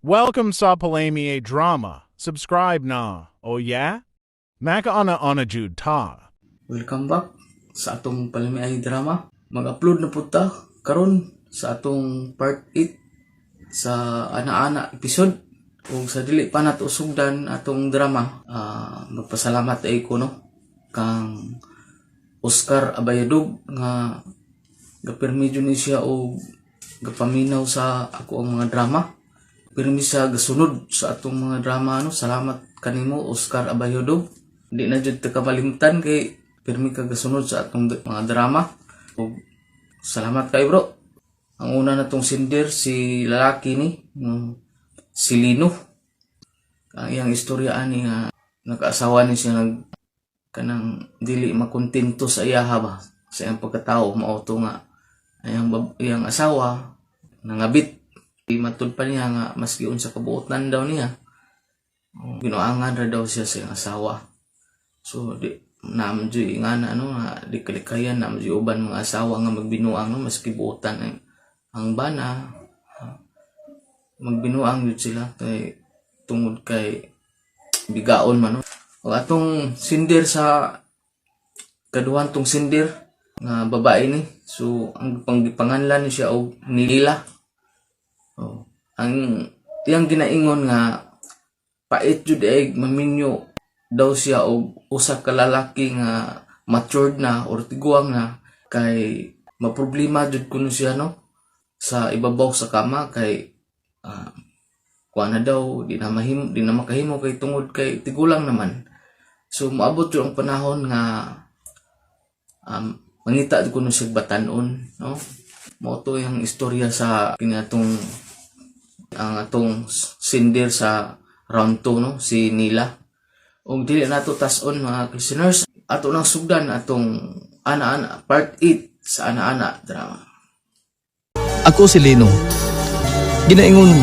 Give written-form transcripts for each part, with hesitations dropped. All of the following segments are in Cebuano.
Welcome sa Palami Drama. Subscribe na. Oh yeah? Makaana ana jud ta. Welcome back sa atong Palamiay Drama. Mag-upload na pud ta karon sa atong part 8 sa ana-ana episode. Ug sa dili pa nato sugdan atong drama, magpasalamat ay ko, no, kang Oscar Abayadog nga gapirmi jud ni siya og gapaminaw sa ako ang mga drama. Pirmi siya gasunod sa atong mga drama, no. Salamat kanimo, Oscar Abayodog. Di na jud ta kamalimtan kay pirmi ka gasunod sa atong mga drama. Ug salamat kay, bro. Ang una na tong sender, si lalaki ni, no, si Lino. Ang iyang istorya ani nga nakaasawa ni siya, nag kanang dili makontento sa iyaha ba, sa iyang pagkatao. Mao to nga iyang asawa nangabit. Matud pa niya nga maski unsa kabuotan daw niya, oh, ginuangan ra daw siya sa iyang asawa. So di na man jud nga na ano nga di kalikayan na man jud uban mga asawa nga magbinuang, no, maski buotan ang bana, ha, magbinuang jud sila kay tungod kay bigaon man, no. Ug atong sender sa kaduhan tong sender nga babae ni, so ang panggipanganlan ni siya og Nila. Oh. Ang iyang ginaingon nga pait jud ay maminyo daw siya og usa ka lalaki nga matured na or tiguang na kay maproblema jud kuno siya, no, sa ibabaw sa kama kay kuha na daw, di na makahimo kay tungod kay tigulang naman. So moabot jud ang panahon nga mangita jud kuno siya batanon, no. Mao to yung istorya sa kinatong ang atong sender sa round 2, no, si Nila. Ug dili nato tas-on, mga listeners, ato nang sugdan atong ana-ana part 8 sa ana-ana drama. Ako si Lino. Ginaingon,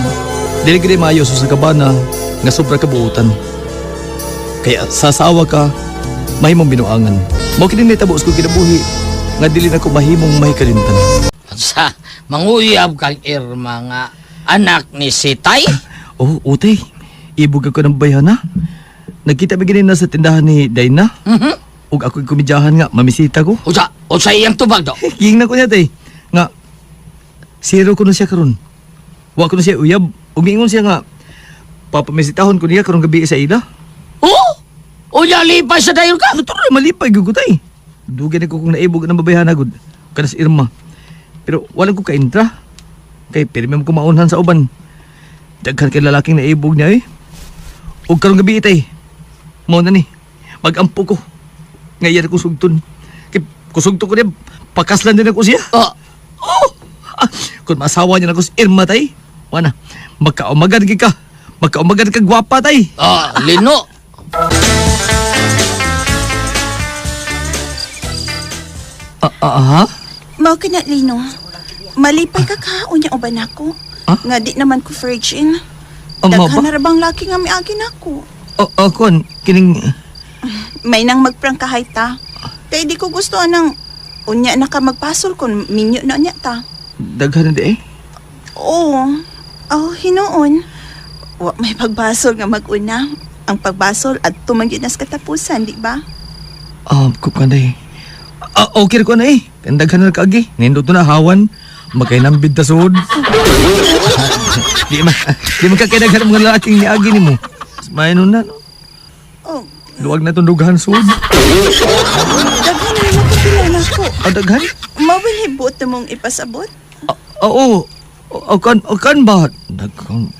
dili gid maayo sa kabana nga sobra kabuutan. Kaya sa asawa ka, mahimong binuangan. Mao kini nitabo sa kong kinabuhi nga dili na ko mahimong mahikalimtan. Sa manguyab kang Irma nga anak ni Sitay? Oh, utay. Ibog ako ng bayhana. Nagkita ba gini na sa tindahan ni Dayna? Ug ako'y komedyahan nga, mamisita ko. Usa, usa iyang tubag do? Giingnan ko niya, tay. Nga, zero ko na siya karon. Wa ko na siya uyab. Ug miingon siya nga, papamisitahon ko niya karong gabi sa ila. Oh! Unya lipay sa dayon ka? Natural, malipay gyud ko, tay. Dugay na ko kung naibog ng babayhana gud. Kana si Irma. Pero walang ko kaintra. Kay pirmi mo kumaunhan sa uban. Daghan kay lalaking naibog niya eh. Ug karong gabi, tay. Mao na ni. Magampo ko. Ngayon ko sugton. Kay kusugto ko niya, pakaslan din ako siya. Oh, Oh! Ah, kung masawa niya na ko si Irma, tay. Wala. Magkaumagan ka. Magkaumagan ka gwapa, tay. Oh, Lino. Ah, ah, ha? Mao kina, Lino. Malipay ka ka, unya uban ako. Ah? Nga di naman ko virgin. Ah, mao Daghan ba? na ra bang laki nga miagi nako. Oh, oh, kon, kining. May nang magprangkahay ta. Kay di ko gusto anang unya na ka magpasol kung minyo na unya ta. Daghan na di eh. Oo. Oh, hinuon. Wa may pagbasol nga mag-una. Ang pagbasol at tumagid na sa katapusan, di ba? Ah, kukanday. Ah, okay ko na eh. Daghan na kaagi. Nindot na hawan. Magkainambid ta sud. Di man kakadaghan ang mga lalaking niagi nimo. May na, no? Oh, Luwag na itong dughan sud. Daghan na nakapila nako. Ah, daghan? Mao ba ni buot na mong ipasabot? Ah, oo. O kan ba? Daghan.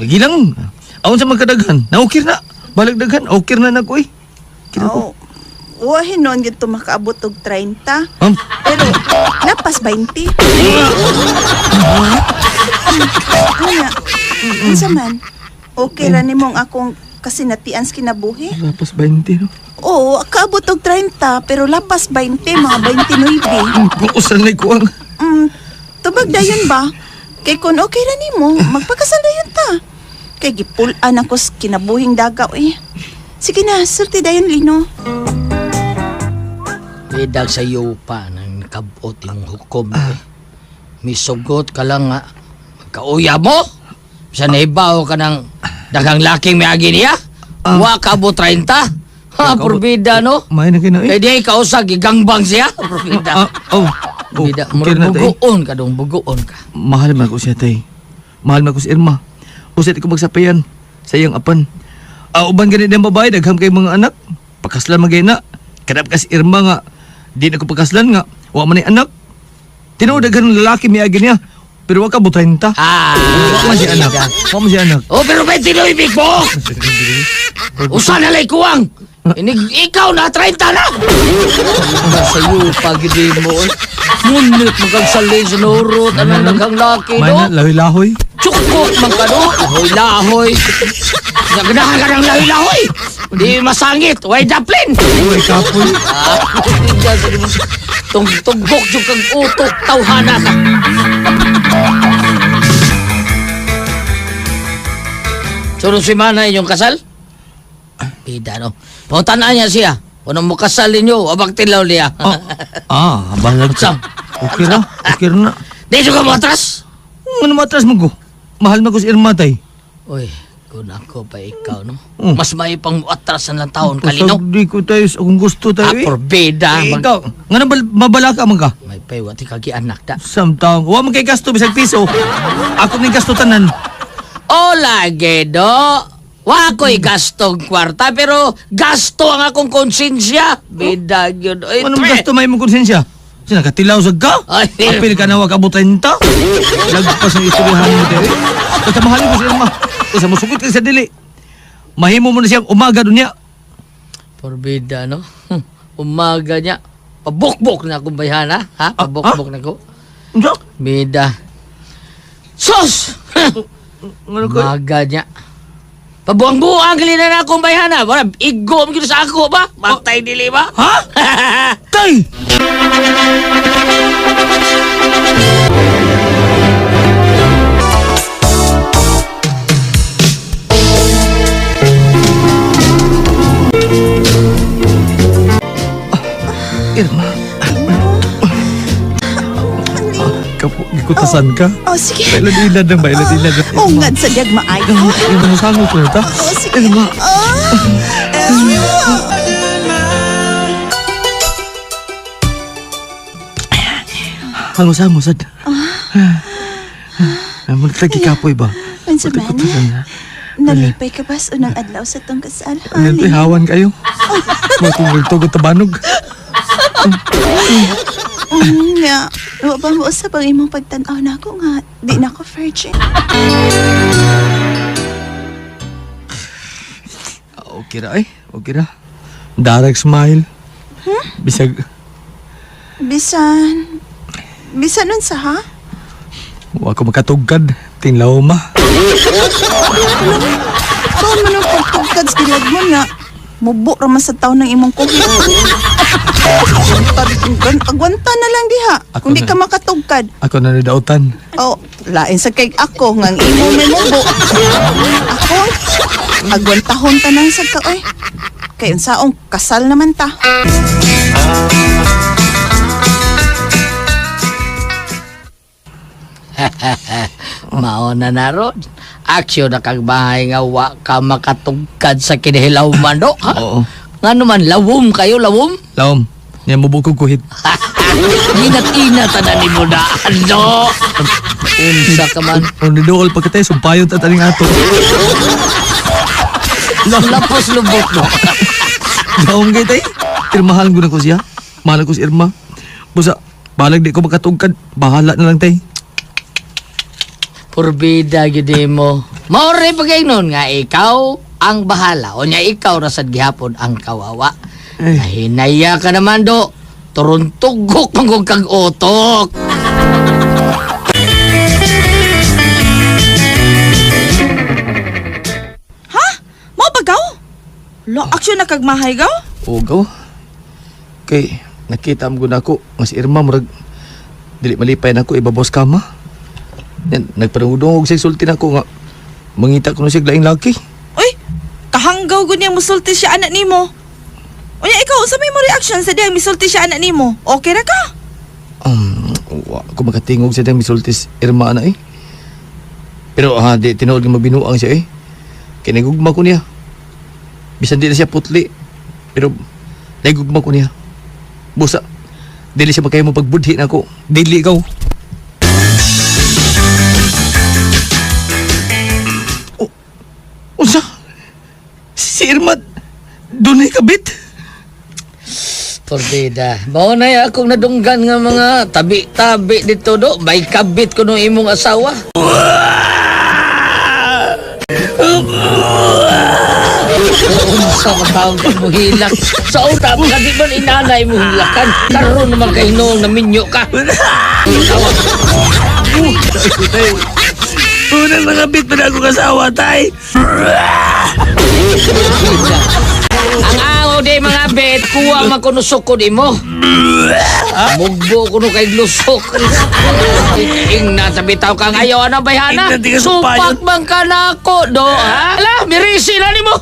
Gilang. Aon sa magkadaghan. Naukir na. Balag daghan. Okay na nako eh. Kira ko. Oh, wa hinuon gid to makaabot og 30. Pero lapas 20. Unya, unsa man? Okay ra nimong akong kasinatian sa kinabuhi? Lapas 20, no? Oo, kaabot og 30 pero lapas 20, mga 29. Usan na ko ang. Tubag dayon ba? Kay kun okay ra nimo, magpakasal dayon ta. Kay gipul-an ako sa kinabuhing dagaw eh. Sige na, sulti dayon, Lino. Idag sa yupa nang kabot yung hukom. Eh. Misugot ka lang nga. Magkauya mo. Sa naibaw ka ng daghang laking miagi niya. Wa ka bo 30. Ha, Wa ka bo- purbida no. May na kina Kay eh. di ay kausag gigangbang siya. Purbida. Ah, oh. Oh, Purbida. okay na tay. Bugoon ka dong, bugoon ka. Mahal man ko siya tay. Mahal man ko si Irma. Usa di ko magsapayan sa iyang apan. Ah, uban ganit ng babae daghang kay mga anak. Pakaslan man na. Kanap ka si Irma nga di na ko pakaslan nga wa man ay anak. Tinuod daghan ng lalaki miagi niya. Pero wa ka bo 30. Ah, Wa man siya anak. Wa man siya anak. Oh, pero 29 mo! Usa na lay kuwang! Inig, ikaw na, 30 na! Sa iyo, pagidi mo. eh. Ngunit magkagsalin sa nurot, anong daghang laki, May no? na lahoy-lahoy. Tsukot man ka, no? Lahoy-lahoy. Nagdahan ka ng lahoy-lahoy! Di masangit, way daplin! Uy, kapoy. Ah, Tugtugok yung kang utok, tawhana ka. Sunod si Mana inyong kasal? Bida, no? Pautanaan niya siya. Kung mo kasal ninyo, abang tilaw niya. Ah, ah, balag ka. Sam. Okay ra, okay ra na. Di ka mo atras? Ano matras mo ko? Mahal man ko si Irma tay. Uy, kung ako pa ikaw, no? Mm. Mas may pang atras na lang taon, kalino. Pasag di ko tayo sa akong gusto tayo Ah, eh. porbida. Eh, Mag- ikaw, nga nang mabala ka man ka? May paywati kagi anak da. Samtang, wa man kay gasto bisag piso. Ako ning gasto tanan. O lagi do. Wa ko'y gastong kwarta pero gasto ang akong konsensya. Bida yun. Oy, Anong pre. gasto may mong konsensya? Sina katilaw sa ka? Ay. Apil ka na wa kabutenta. Lagpas ang istoryahan mo tayo. eh. Basta mahalin ko si Irma. Basta musugot ka sa dili. Mahimo mo na siyang umaga doon niya. Porbida no. Umaga niya. Pabukbok na akong bayhana. Ha? Pabukbok na ko. Unsa? Bida. Sus! Ngano ko? Umaga niya. Pabuang-buang gali na na akong bayhana. Wala, igo mo sa ako ba? Matay dili ba? Ha? Tay! Ah, Irma. Kapo, gikutasan ka. Oh, sige. Bailad-ilad lang, bailad-ilad lang. Oh, ngad sa diag maayo. Irma, nasango ko na ta. Oh, sige. Irma. Oh. Hangos-hangos, ad. Ah. Magtagi kapoy ba? Unsa man? Magtagkutasan na. Nalipay ka ba sa unang adlaw sa tong kasal? ha, Ano Leo? hawan kayo? Matungol-tugod tabanog. Nga. Wa ba mo usab ang imong pagtan-aw na ako nga di na ako virgin. Okay ra eh. Okay ra. Direct smile. Bisag, Bisan bisan unsa ha? wa ko makatugkad. Tinlaw ma. Saan man ang pagtugkad sa dilag mo nga mubo ra man sa taon ng imong kuhi. Agwanta na lang diha. Ako Kung di na. ka makatugkad. Ako na nadautan. Oh, lain sa kay ako nga ang imo may mubo. Ako agwantahon ta nang sad ka oy. Kay unsaong kasal naman ta. Mao na na ron. Aksyon na kag bahay nga wa ka makatugkad sa kinihilaw man do. Ha? Oo. Nga naman, lawom kayo, lawom. Laom. Nya mubukog kuhit. Inat-inat na ni mo na. Ano? Unsa ka man. Kung nidool pa kita, sumpayon ta taning ato. Lapos lubot mo. Laom kay tay. Irmahan ko na ko siya. Mahal ko si Irma. Busa, balag di ko makatugkad. Bahala na lang tay. Purbida gyud mo. Maori pagay nun nga ikaw ang bahala. O nya ikaw rasad gihapon ang kawawa. Eh. Nahinaya ka naman do. Turuntugok mangkong kag utok. Ha? Mao ba gaw? Lo, action na kagmahay gaw? Ugaw. Kay nakita mo gud ako nga si Irma murag dili malipay nako ibabos kama. Yan nagpanudong og siya sulti nako nga mangita ko na siya laing laki. Uy, kahanggaw gud niya musulti siya anak nimo. Unya ikaw, unsa may mo reaction sa diyang misulti siya anak nimo? Okay ra ka? Wa ko makatingog sa diyang misulti si Irma na eh. Pero ha, di tinuod nga mabinuang siya eh. Kay nagugma ko niya. Bisan di na siya putli. Pero nagugma ko niya. Busa, dili siya makaya mo pagbudhi na ako. Dili ikaw. Oh, unsa? Si Irma, dunay kabit? Pordida. Mao na ya akong nadunggan nga mga tabi-tabi dito do. May kabit ko nung imong asawa. Unsa ka tawag ka mo hilak. Sa una, ka di man inanay mo hilakan. Karon naman kay hinuong naminyo ka. Unang nakabit pa na ako kasawa, tay. Ang awo di mga bet, kuha man kuno sukod imo. Mugbo kuno kay lusok. Ing nasa bitaw kang ayaw na bayhana. Ingnan di ka sumpayon. Supak man ka na ako do, ha? Ala, mirisi na nimo.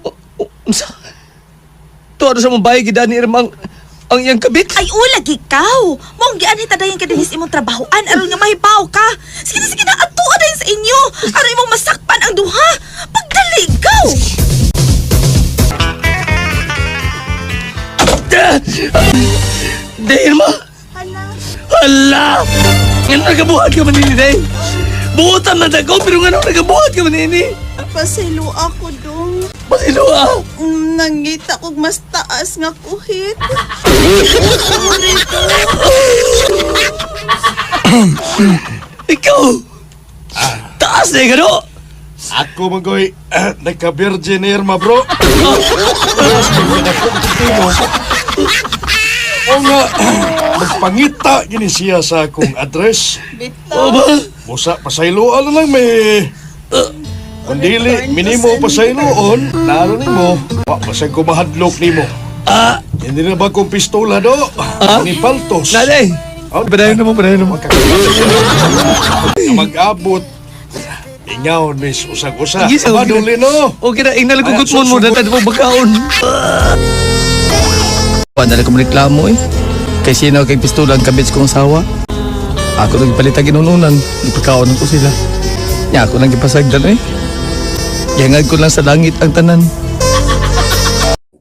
Oh, unsa? Tuwa sa mong bahay gida ni Irma ang iyang kabit. Ay, ulag ikaw! Mong gianhi ta dayon ka dinhi sa imong trabahoan aron nga mahibaw ka. Sige na, sige na, adto dayon sa inyo. Aron imong masakpan ang duha. Pagdali ikaw! Day, Irma! Hala. Hala! Nga nagabuhat ka man nini, Day. Buotan man ako, pero nga nagabuhat ka man nini. Pasaylo ako dong. Pasilo ah! Nangita kog mas taas nga kuhit. Ikaw! Taas na gano! Ako magoy, nagka-virgin Irma bro. O nga, magpangita gini siya sa akong address. O ba? Busa, pasayloan na lang may. Kung dili, minimo pasayloon, lalo nimo, wa pasay ko mahadlok nimo. Ah! Hindi na ba kong pistola do? Ah? Ni paltos. Nanay! Oh, Padayon na mo, padayon na mo. Mag-abot. Ingaw, miss, usag-usa. Sige, sa- Maduli no. Okay na, ingnan lang kong mo, datad mo bakaon. Wala ko reklamo eh. Kay sino kay pistola ang kabit kong asawa. Ako nagpalit ang ginununan, ipakaon ko sila. Nya ako nang gipasagdan eh. Gihangad ko lang sa langit ang tanan.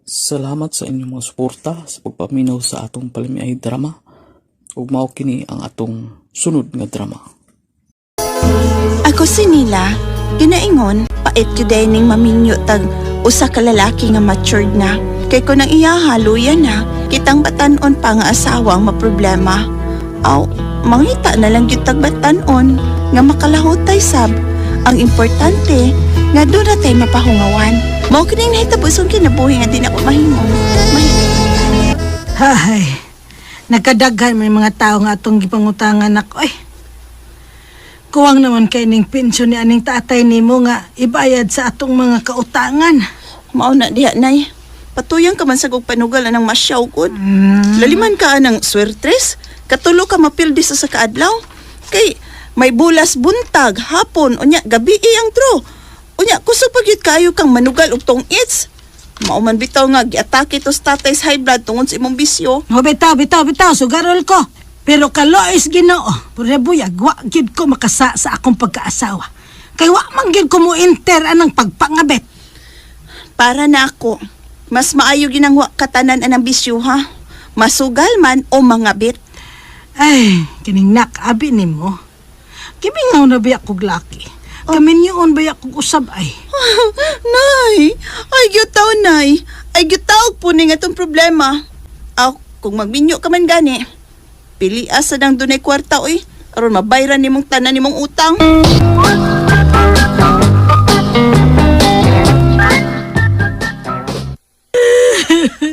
Salamat sa inyong mga suporta sa pagpaminaw sa atong palamiay drama. Ug mao kini ang atong sunod nga drama. Ako si Nila, ginaingon, pait gyud day ning maminyo tag usa ka lalaki nga matured na. Kay kun ang iya haluyan na, kitang batan-on pa nga asawa ang maproblema. Aw, mangita na lang gyud tag batan-on nga makalahutay sab. Ang importante nga doon na tay mapahungawan. Mao kining nahitabo sa kinabuhi nga di na ko mahimo. Mahimo. Hay, nagkadaghan may mga tao nga atong gipangutangan nako ay. Kuwang naman kay ning pensyon ni aning tatay nimo nga ibayad sa atong mga kautangan. Mao na diha nay. Patuyang ka man sa kog panugal anang masyaw gud. Laliman ka anang swertres, katulo ka mapildi sa sa kaadlaw. Kay may bulas buntag, hapon, unya gabi ang tro. Unya kusog pa gyud kayo kang manugal og tong its. Mao man bitaw nga giatake to sa tatay sa high blood tungod sa imong bisyo. O bitaw, bitaw, bitaw, sugarol ko. Pero kalois Ginoo, pure buyag wa gyud ko makasa sa akong pagkaasawa. Kay wa man gyud ko mo enter anang pagpangabet. Para na ako, mas maayo ginang wa katanan anang bisyo ha. Masugal man o mangabit. Ay, kining nak, abi nimo. Gibingaw na biya kog laki. Kaminyoon ba kog usab ay. Nay, ay gyutaw nay. Ay gyutaw po ni nga itong problema. Aw, kung magminyo ka man gani, pili asa nang dunay kwarta oy. Aron mabayran nimong tanan nimong utang.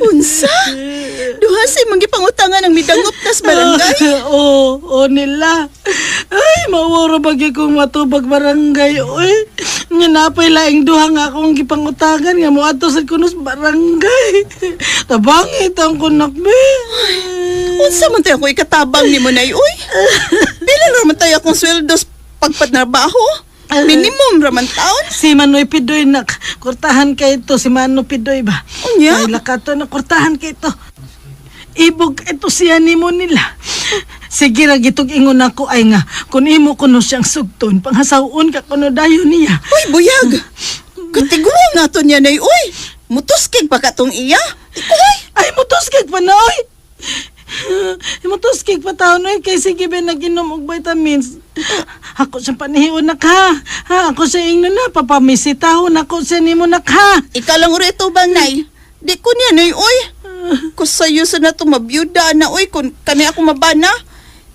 Unsa? Duha sa imong gipangutangan ang midangop tas barangay. Oo, oh, nila. Ay, mawaro bagi kong matubag barangay. Uy, nga napay laing duha nga akong gipangutangan nga moadto sa kunos barangay. Tabangit ang kunak be. Unsa man tayo ako ikatabang nimo nay uy? Pila ra man tayo akong sweldo sa pagpatrabaho? Minimum ra man taon. Si Manoy Pidoy nak, kurtahan kay ito si Mano Pidoy ba? Unya? Ay lakato na kurtahan kay ito. Ibog ito siya nimo nila. Sige ra gitug ingon ako ay nga kun imo kuno siyang sugton, panghasawon ka kuno dayon niya. Uy, buyag. Katiguang nato niya nay uy. Mutuskig pa ka tong iya. Ikaw ay. Ay, mutuskig pa na, oy! Mutuskig pa taon, oy, kay sige ba naginom og vitamins. Ako siya panihion na ka. Ha, ako siya ingnon na, papamisitahon ako siya nimo na ka. Ikaw lang uri ito bang nay? Di ko niya nay uy. Kusayo sa na to mabyuda na uy kun kani ako mabana.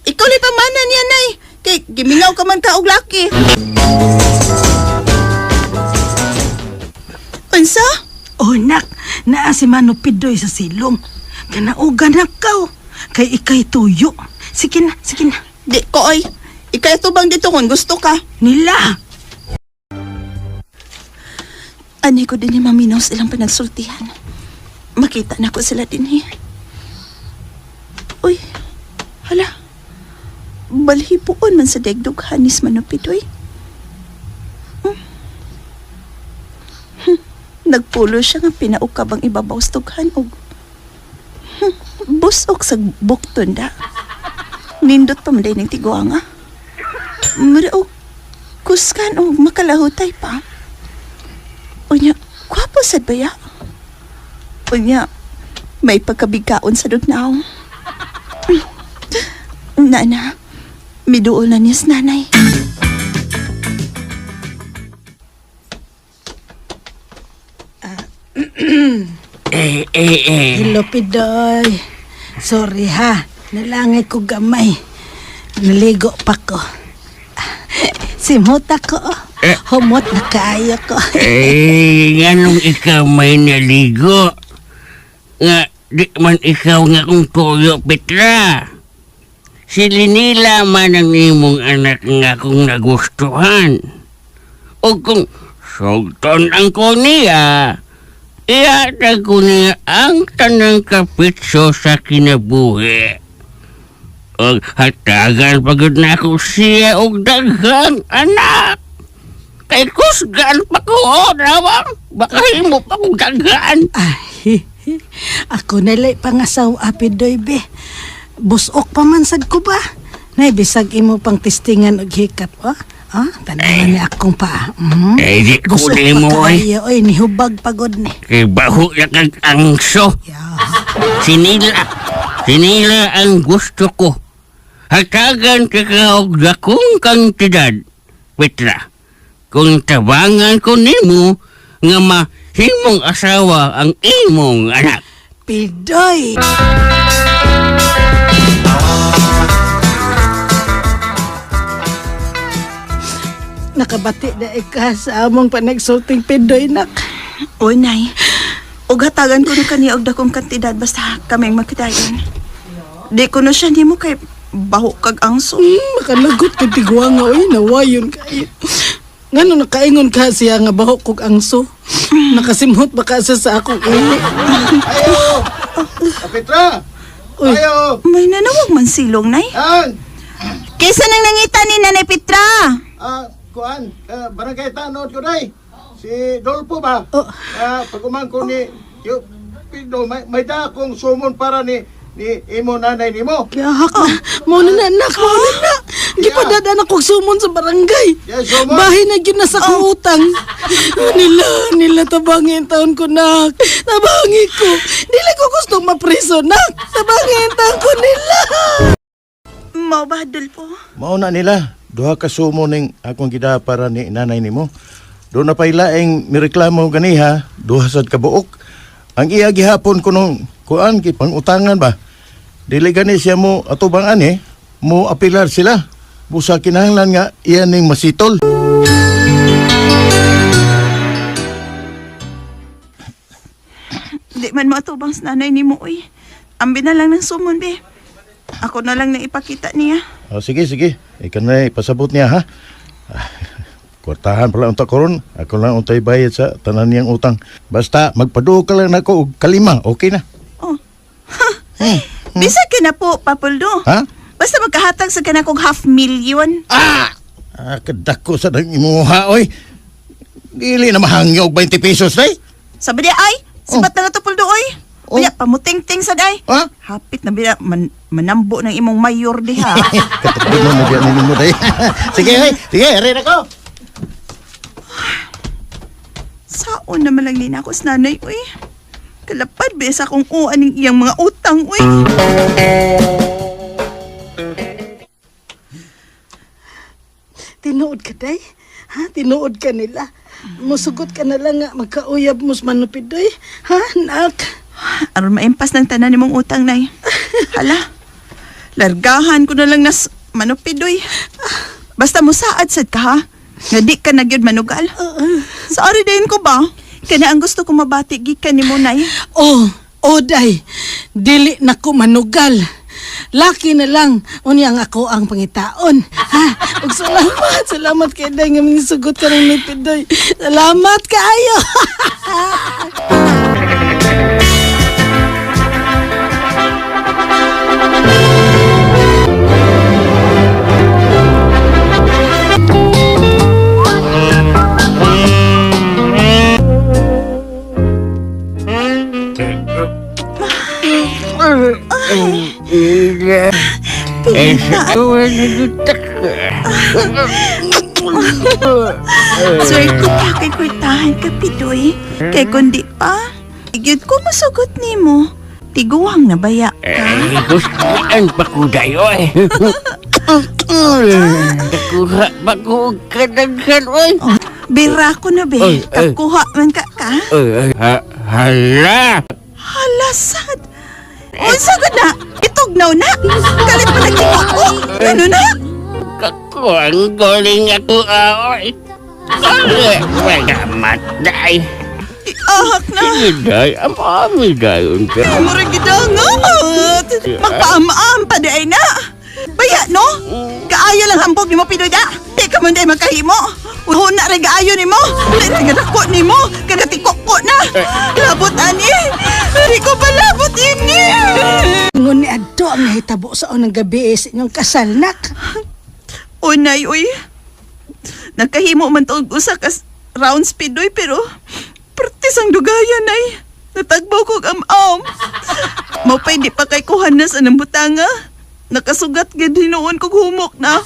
Ikaw ni pamana niya nay. Kay gimingaw ka man ka og laki. Unsa? Oh, nak, naa si Mano Pidoy sa silong. Kanaugan na kaw. Kay ikay tuyo. Sige na, sige na. Di ko oy. Ikaw ito bang dito kung gusto ka? Nila! Ani ko din ni maminaw silang panagsultihan. Makita na ko sila din eh. Uy, hala. Balhipuon man sa degdughan ni Manupidoy. Nagpulo siya nga pinaukab ang ibabaw sa dughan og busok sa bukton da. Nindot pa man day ning tiguanga. Mura og kuskan og makalahutay pa. Unya, gwapo sad baya. Unya, may pagkabigaon sa dugnaw. Nana, miduol na niya sa nanay. Hello, Pidoy. Sorry ha. Nalangay ko gamay. Naligo pa ko. Simot ako. Humot na kaayo ko. Eh, nganong ikaw may naligo? Nga, di man ikaw nga kung tuyo, Petra. Sila nila man ang imong anak nga kung nagustuhan. O kung sugton ang ko niya, ihatag ko niya ang tanang kapitso sa kinabuhi. Og hatagan pagod na ako siya og daghang anak. Kay kusgan pa ko, oh, rawang. Baka himo pa kong daghan. Ay, ako nalay pangasawa, Pidoy, be. Busok pa man sad ko ba? Nay, bisag imo pang testingan og hikap, oh. Ah, tanawan ni akong paa. Mm. Eh, di ko Busok ni pa mo, ay. kaayo, oy, nihubag pagod ni. Kay baho na kag angso. Yeah. Sinila. Sinila ang gusto ko. Hatagan ka ka og dakong kantidad. Petra, kung tabangan ko nimo nga mahimong asawa ang imong anak. Pidoy! Nakabati na ika sa among panagsulting Pidoy, nak. Uy, nay. Ug hatagan ko ni kaniya og dakong kantidad basta kaming magkadayon. Di ko na siya nimo kay baho kag angso. Makalagot kay tigwa nga, oy, nawayon kayo. Ngano nakaingon ka siya nga baho kog angso? Nakasimhot ba ka siya sa akong ili? Ayo! Petra! Uy. Ayo! May nanawag man silong, nay. An! Kaysa nang nangita ni Nanay Petra. Ah, kuan, barangay tanod ko day. Si Dolpo ba? Oh. Ah, pag umangko ni yo, Pido, may dakong sumon para ni ni imo nanay nimo. Gahak na. Mao na na, anak. Mao na na. Gipadada na kog sumon sa barangay. Yeah, sumon. Bahin na gyud na sa akong utang. Nila, nila tabangi ang taon ko, nak. Tabangi ko. Dili ko gusto mapriso, nak. Tabangi ang taon ko nila. Mao ba, Dolpo? Mao na nila, duha ka sumo ning akong gida para ni nanay nimo. Doon na pa'y laing mireklamo ganiha, duha sad ka buok. Ang iya gihapon kunong kuan gipangutangan ba. Dili gani siya mo atubang ani, mo apilar sila. Busa kinahanglan nga iya ning masitol. Di man maatubang sa nanay nimo, uy. Ambi na lang ng sumon, be. Ako na lang nang ipakita niya. Oh, sige, sige. Ikaw na ipasabot niya, ha? Ah, kwartahan pala unta koron. Ako lang untay bayad sa tanan niyang utang. Basta magpaduo ka lang nako og kalima, okay na. Oh. Bisag ka na po, Papuldo. Ha? Basta magkahatag sa kanakong half million. Ah! Ah, kadako sa dang imuha, oy. Dili na mahangyo og 20 pesos, day. Sabi niya, ay, sibat na nga to, Puldo, oy. Oh. Unya, pamutingting sa day. Ha? Hapit na bila, manambo ng imong mayor diha. Katukod mo mo diyan nimo day. Sige, hey. Sige, ari na ko. Saon naman lang ni na ako sa nanay, uy. Kalapad ba sa akong uan ng iyang mga utang, uy. Tinuod ka, day? Ha? Tinuod ka nila. Musugot ka na lang nga magkauyab mo sa manupidoy. Ha, nak? Aron maimpas ng tanan nimong utang, nay. Hala, largahan ko na lang nas manupidoy. Basta mo saad sad ka, ha? Nga di ka na gyud manugal. Sorry din ko ba? Kana ang gusto ko mabati gikan nimo, nay. Oh, oh, day. Dili na ko manugal. Laki na lang. Unya ang ako ang pangitaon. Ha? Ug salamat. Salamat kay day nga misugot ka ng nipidoy. Salamat kaayo. Eh, sa awa na gutak. Swerte ka kay kwartahan ka, Pidoy. Kay kundi pa, gyud ko masugot nimo. Tiguang na baya ka. Eh, gustuan pa ko dayo eh. Nakuha pa ko og kadaghan oy. Bira ko na be. Ay, ay. Kakuha man ka ka. Ay, ay, hala. Hala, sad. Unsa gud na? Itugnaw na. Kalit pa nagtiko ko. Ano na? Kako ang galing ako oy. Ay, wala matay. Ahak na. Sige day, amami dayon ka. Murag gidangot. Magpaamaam pa di ay na. Baya no? Kaayo lang hambog nimo Pinoy da. Di ka man day makahimo. Una rin kaayo nimo. Di rin dako nimo. Kada tikok na. Labot ani. Di ko palabot ini. Ngun ni adto ang nahitabo sa unang gabi eh, sa inyong kasal, nak. Unay, uy. Nakahimo man to og usa ka round speed, uy, pero pertis ang dugayan ay. Natagbaw kog am-am. Mao pa'y di pa kay kuhanas anang butanga. Nakasugat gid hinuon kog humok na.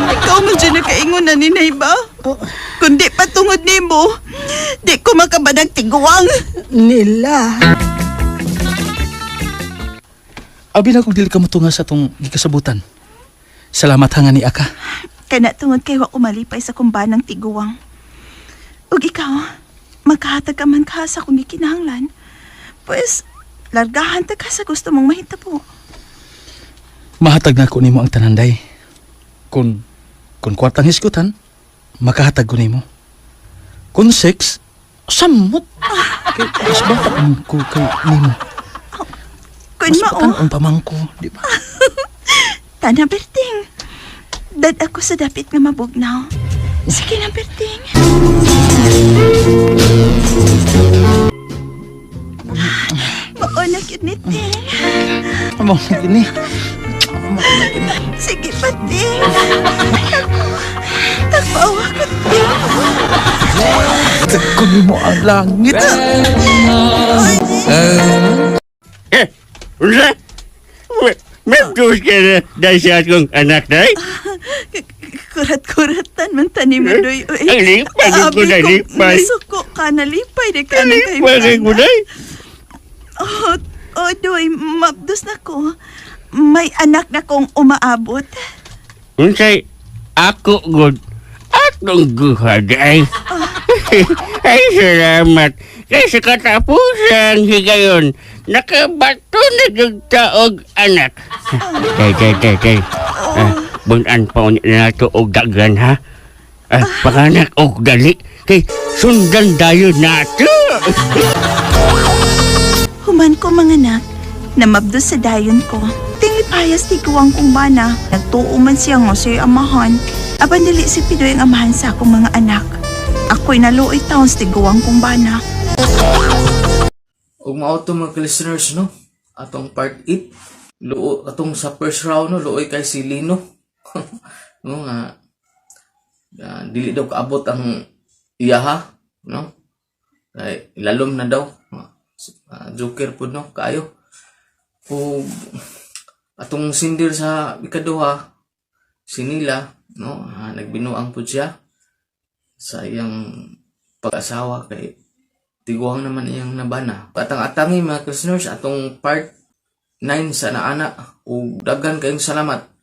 Ikaw man dyan nakaingon na ninay ba? Oh, Kundi pa tungod nimo, di ko makabadag tiguang. Nila. Abi na kung dili ka motunga sa tong gikasabutan. Salamat ha nga ni Aka. Kana tungod kay wa ko malipay sa kumbanang tiguang. Ug ikaw, magkahatag ka man ka sa kung gikinahanglan. Pues, largahan ta ka sa gusto mong mahitabo. Mahatag na ko nimo ang tananday. Kung kwartang hisgutan, makahatag ko nimo. Kung sex, samot. Kay mas bata man ko kay nimo. Kun Mas mao, batan ang pamangko, di ba? tana Berting. Dad ako sa dapit nga mabugnaw. Sige na, Berting. Mao na gyud ni Ting. Amo na kini. Sige pa, Ting. Tagpawa ko, Ting. Tagko nimo ang langit. Eh, unsa? Mabdos ka na dahil sa akong anak day? Kurat-kuratan man tani mo, Doy. Uy. Ang lipay ko Abi na lipay. Nasuko ka, nalipay. Di ka na kay Lipay ko day. Oh, oh, Doy, mabdos na ko. May anak na kong umaabot. Unsay ako gud atong guha day. Ay salamat. Kay sa katapusan higayon nakabato na jud ta og anak. Day day day day. Ah, bunan pa unya na nato og daghan ha. Ah, panganak og dali kay sundan dayon nato. Human ko mga anak, namabdos sa dayon ko. Tinglipayas ti kuwang kong bana. Nagtuo man siya nga siya'y amahan. Apan dili si Pidoy ang amahan sa akong mga anak. Ako'y naluoy taons ti guwang kong bana. Ug mao to mga listeners no. Atong part 8 luo atong sa first round no luoy kay si Lino. No nga dili daw kaabot ang iyaha no. Kay ilalom na daw. Joker pud no kaayo. Ug atong sender sa ikaduha si Nila no, nagbinuang pud siya sa iyang pag-asawa kay tiguang naman iyang nabana. Atang-atangi mga listeners atong part 9 sa naana ug daghan kayong salamat.